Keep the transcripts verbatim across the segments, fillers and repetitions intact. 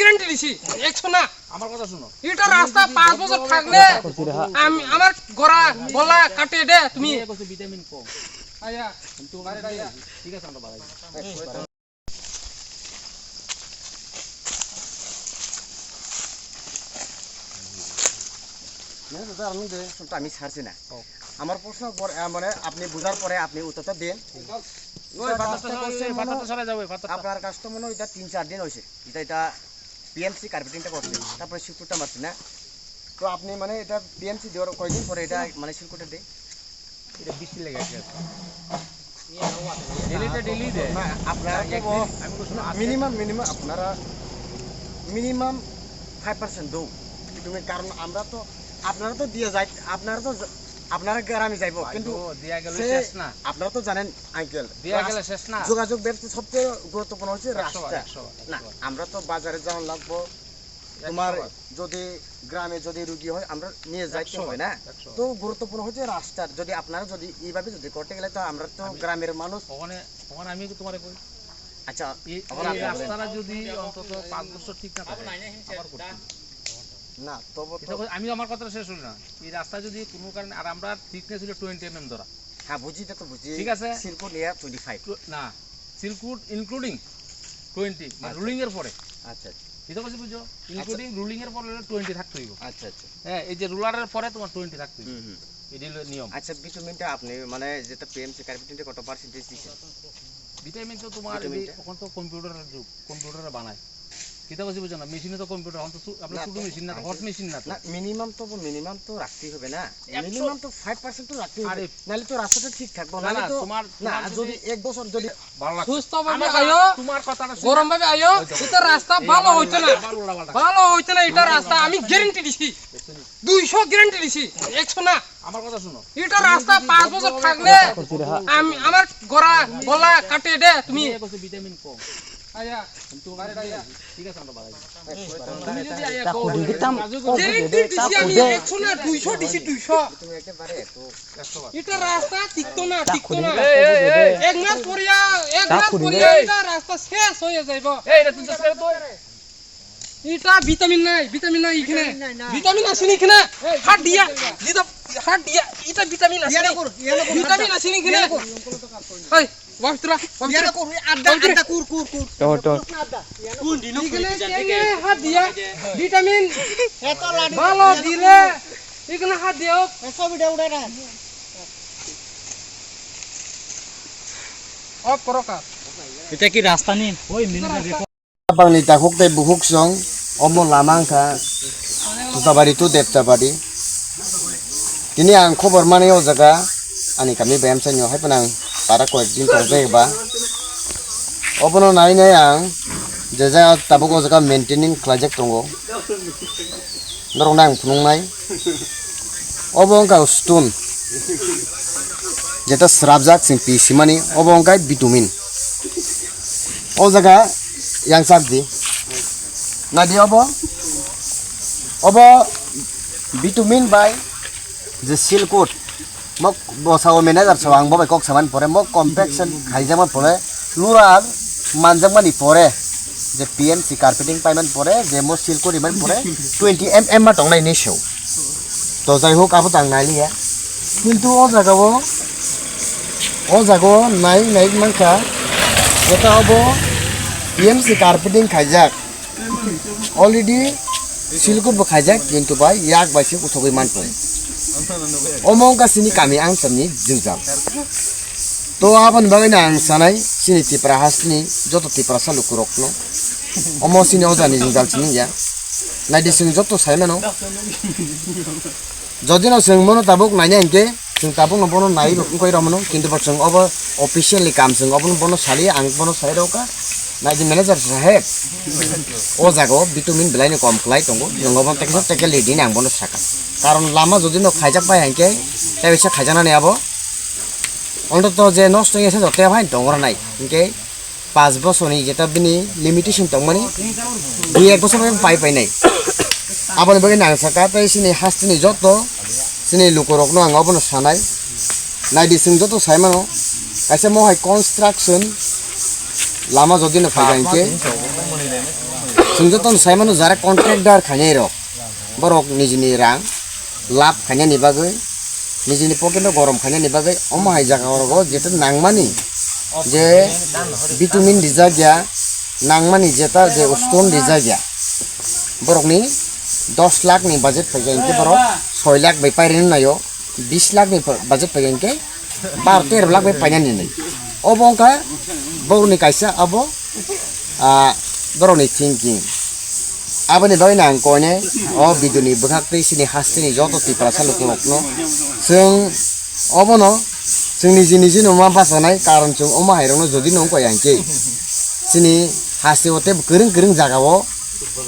গ্যারান্টি দিছি, একশো না। আমার কথা শুনো। এটা রাস্তা পাঁচ বছর থাকলে আমি, আমার গলা, গলা কাটে দে তুমি। ভিটামিন কম। আয়া, ঠিক আছে, আমরা বাড়াই। আমি ছাড়ছি না। আমার প্রশ্ন পরে, আহ, মানে, আপনি বুঝার পরে আপনি উত্তরটা দিন। ওই পাথরটা সরাই, ওই পাথরটা সরাই যাও, ওই পাথরটা। আপনার কাজ তো মনে হয় এটা তিন চার দিন হয়েছে, এটা, এটা পিএমসি কার্পেটিংটা করছে, তারপরে সিলকোটটা মারছে না? তো আপনি, মানে, এটা পিএমসি দেওয়ার কয়দিন পরে এটা, মানে, সিলকোটটা দেয়? এটা বৃষ্টি লেগে আছে। ডেলিটা ডেলি দেয়। না, আপনারা তো, আমি বলছি না, মিনিমাম, মিনিমাম আপনারা মিনিমাম ফাইভ পার্সেন্ট দেও। তুমি, কারণ আমরা তো, আপনারা তো দিয়ে যাই, আপনারা তো যা-, আপনারা গ্রামে যাইবো, ভাই কিন্তু গো, দিয়া গেলে সে শেষ না। আপনারা তো জানেন, আঙ্কেল, দিয়া গেলে রাস-, শেষ না। যোগাযোগ ব্যবস্থা সবচেয়ে গুরুত্বপূর্ণ হচ্ছে একশো বার, রাস্তা। একশো বার, না, একশো বার। আমরা তো বাজারে যাওয়া লাগবো। তোমার একশো বার। যদি গ্রামে যদি রুগী হয়, আমরা নিয়ে যাইতে একশো হয় না? বার, একশো বার। তো গুরুত্বপূর্ণ হচ্ছে রাস্তার। যদি আপনারা যদি এইভাবে যদি করতে গেলে, তো আমরা তো আমি গ্রামের মানুষ। ওখানে, ওখানে আমি তোমারে কই। আচ্ছা, এই, আবার এই আপনি বলেন। রাস্তাটা যদি অন্তত পাঁচ বছর ঠিক না থাকে, আবার করতে হবে। না, তবু তো এটা কই, আমি আমার কথাটা শেষ হলো না। এই রাস্তা যদি কোনো কারণে, আর আমরা থিকনেস হলো টোয়েন্টি এমএম ধরা। হ্যাঁ, বুঝি, এটা তো বুঝি। ঠিক আছে? সিলকো নিয়ে টোয়েন্টি ফাইভ। টু-, না, সিলকোট ইনক্লুডিং টোয়েন্টি, মানে আচ্ছা। রুলিং এর পরে। আচ্ছা, আচ্ছা। এটা কইছি বুঝছো? আচ্ছা। ইনক্লুডিং রুলিং এর পরে হলো টোয়েন্টি থাকতে হইব। আচ্ছা, আচ্ছা। হ্যাঁ, এই যে রুলারের পরে তোমার টোয়েন্টি থাকতে হইব। হুম, হুম। এটা হলো নিয়ম। আচ্ছা, ভিটামিনটা আপনি, মানে, যেটা পিএমসি কার্পেটিংটা কত পার্সেন্টেজ দিচ্ছেন? ভিটামিন তো তোমার এই যে ভিটামিনটা? এখন তো কম্পিউটারের যুগ, কম্পিউটারে বানায়। কিতা কইছি বুঝছো না? মেশিনে তো কম্পিউটার, এখন তো সু-, আপনার না, ছোট তো মেশিন না তো, আগে হট মেশিন না তো। না, মিনিমাম তো, মিনিমাম তো রাখতেই হবে না? একশো। মিনিমাম তো ফাইভ পার্সেন্ট তো রাখতেই হবে। আরে। নাহলে তো রাস্তাটা ঠিক থাকবো, না, নাহলে না, তো, তোমার, না, তোমার যদি যদি এক বছর যদি ভালো লাগছে। সুস্থভাবে আমার আয়ো, তোমার কথাটা শুনে গরমভাবে আয়ো, এই দেখো। এটা রাস্তা এই ভালো আমার হইতো না। আবার উল্টাপাল্টা। ভালো হইতো না, এটা রাস্তা আমি গ্যারান্টি দিছি। দুইশো গ্যারান্টি দিছি, একশো না। আমার কথা শুনো। এটা রাস্তা পাঁচ বছর থাকলে আমি, আমার গলা, গলা কাটে দে তুমি। তুমি এ বছর ভিটামিন কম। আয়া, তুমি তো বারে, বারে। ঠিক আছে, আমরা বাড়াই। তুমি যদি আয়া তা কও, খুঁটি দিতাম, গ্যারান্টি দিছি আমি একশো না, দুইশো দিছি, দুইশো। একশো বার। এটা রাস্তা টিকতো না, তা টিকতো খুঁটি না। দিতাম, এই, এই, এই। এক মাস পরিয়া, এক তা মাস খুঁটি পরিয়া দিতাম। এটা রাস্তা শেষ হয়ে যাইব। এই, এটা তুই শেষ করে দে। এটা ভিটামিন নাই, ভিটামিন নাই এখানে। ভিটামিন নাই, নাই। ভিটামিন আছে নি এখানে? এই, হাত দিয়া, দিদা, হাত দিয়া, এটা ভিটামিন আছে নি? ইয়ানো কর, ইয়ানো কর, ভিটামিন আছে নি এখানে? ইয়ানো কর। এই, বাপ তোরা, বাপ ইয়ানো তোরা। কর, ওই আড্ডা, বাপ তোরা। আড্ডা, কুর, কুর, কুর। টহ, টহ। আড্ডা। ইয়ানো কর। এখানে কে হাত দিয়া, ভিটামিন এত লাড়ি ভালো দিলে, এখানে হাত দিও। এসব ভিডিও উড়ে না। অফ করো কা। এটা কি রাস্তা নেই? ওই মিনিট আগে। Bangni takhuk tei bukhuk song omo lama wngkha Tutabari to Deptabari. Tini ang khobor mani o jaga ani kami bayamsani o hai phano ang para koyek din tongjak ba. Obono nai nai ang je jaga tabuk o jaga maintaining khlaijak tongo. Norok nang phunuknai. Obo wngkha stone. Jeta srapjak chwng pi simani, obo wngkha vitamin. O jaga yang sak di. Nadi obo. Obo vitamin bai je silkut. Mok bosao manager sao ang bobai kok samani pore mok compaction khaijakmani pore lurar manjakmani pore je P M C carpeting paimani pore je mo silkut rimani pore twenty M M ma tongnai hinwi sao. To jai hok abo tang nai liya. Kintu o jaga o, o jaga o nai nai mankha jeta obo P M C carpeting khaijak. Already silkut bo khaijak, kintu bai yak bai se uthogwi man tong. Omo wngkha chini kami ang chamni jwngjal. To aboni bagwi no ang sanai chini Tipra hasteni joto Tiprasa lukurokno. Omo chini ojani jwngjal chini ya. Naidi chwng joto sai mano. Jodi no chwng bono tabuk naina hinkhe, chwng tabuk no bono nai wngkoi rw mano, kintu bo chwng obo officially kam chwng obo bono sali, ang bono sai rw kha. Naidi manager saheb, o jaga o vitamin belai ni kom khlai tongo, nwng obo teksa teke lidi ni ang bono saka. Karon lama jodi no khaijak bai hinkhe, tei bisa khaijaknani abo. Onto to je nosto wngya se joto phai tongor nai, hinkhe. Panch bosorni jeta bini limitation tongmani, dui ek bosor bai pai painai. Aboni bagwi nang saka tei chini hasteni joto chini lukurokno ang obono sanai. Naidi chwng joto saimano, kaisa mohai construction lama jodi no phaikha hinkhe Chwng jotono sai mano, jara contractor khainai rok, borok nijini rang lab khainani bagwi, nijini pocket no gorom khainani bagwi, omo hai jaga rogo jeto nangmani je vitamin rijak ya, nangmani jeta je stone rijak ya, borokni dos lakh ni budget phaikha hinkhe borok soi lakh bai pairino naio, bis lakh ni budget phaikha hinkhe baro tero lakh bai painani nai. Obo wngkha borokni kaisa abo, ah, borokni thinking. Aboni bagwi no ang koine o video ni bwkhak tei chini hasteni joto Tiprasa lukurokno chwng obono chwng niji niji no ma bachanai karon chwng omo hai rokno jodi no wngkha hinkhe chini haste o tei kwrwng kwrwng jaga o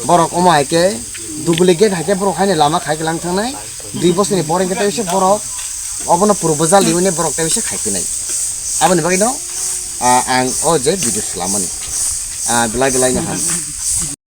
borok omo hai khe duplicate hai khe borok haino lama khai kwlang thangnai. Dui bosor ni pore hinkhe tei se borok obono proposal riwi borok tei se khai phinai. Aboni bagwi no, ah, ang o je video swlamani, ah, belai belai no ham.